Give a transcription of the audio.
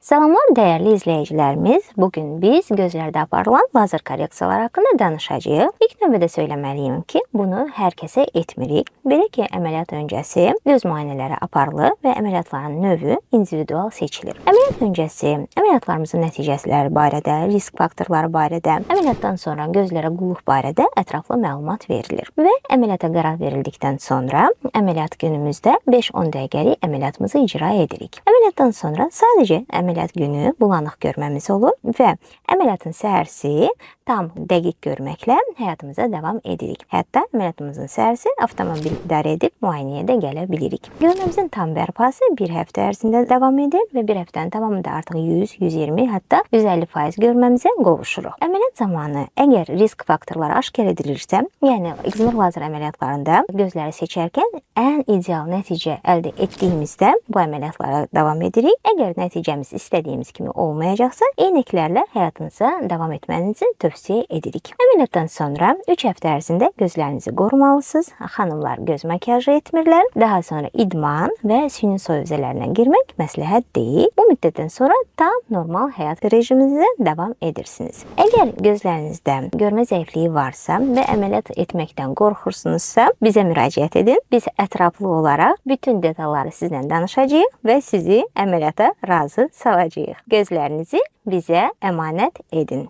Salamlar dəyərli izləyicilərimiz. Bugün biz gözlərdə aparılan lazer korreksiyaları haqqında danışacağıq. İlk növbədə söyləməliyim ki, bunu hər kəsə etmirik. Belə ki, əməliyyat öncəsi göz müayinələri aparılır və əməliyyatların növü individual seçilir. Əməliyyat öncəsi əməliyyatlarımızın nəticələri barədə, risk faktorları barədə, əməliyyatdan sonra gözlərə qulluq barədə ətraflı məlumat verilir. Və əməliyyata qərar verildikdən sonra əməliyyat günümüzdə 5-10 dəqiqəlik əməliyyatımızı icra edirik. Əməliyyatdan sonra sadəcə əməliyyat günü bulanıq görməmiz olur və əməliyyatın səhərsi tam dəqiq görməklə həyatımıza davam edirik. Hətta əməliyyatımızın səhərsi avtomobil idarə edib müayinəyə də gələ bilirik. Görməmizin tam bərpası bir həftə ərzində davam edir və bir həftənin tamamında artıq 100, 120, hətta 150% görməmizə qovuşuruq. Əməliyyat zamanı əgər risk faktorları aşkar edilirsə, yəni ekzimer lazer əməliyyatlarında gözləri seçərkən ən ideal nəticə əldə etdiyimizdə bu əməliyyatlara davam edirik. Əgər nəticəmiz istədiyimiz kimi olmayacaqsa, eynəklərlə həyatınıza davam etmənizi tövsiyə edirik. Əməliyyatdan sonra 3 həftə ərzində gözlərinizi qorumalısınız. Xanımlar göz makiyajı etmirlər. Daha sonra idman və süni soyuq girmək məsləhət deyil. Bu müddətdən sonra tam normal həyat rejiminizə davam edirsiniz. Əgər gözlərinizdə görmə zəifliyi varsa və əməliyyat etməkdən qorxursunuzsa, bizə müraciət edin. Biz ətraflı olaraq bütün detalları sizlə danışacağıq və sizi əməliyyata razı salacağıq. Gözlərinizi bizə əmanət edin.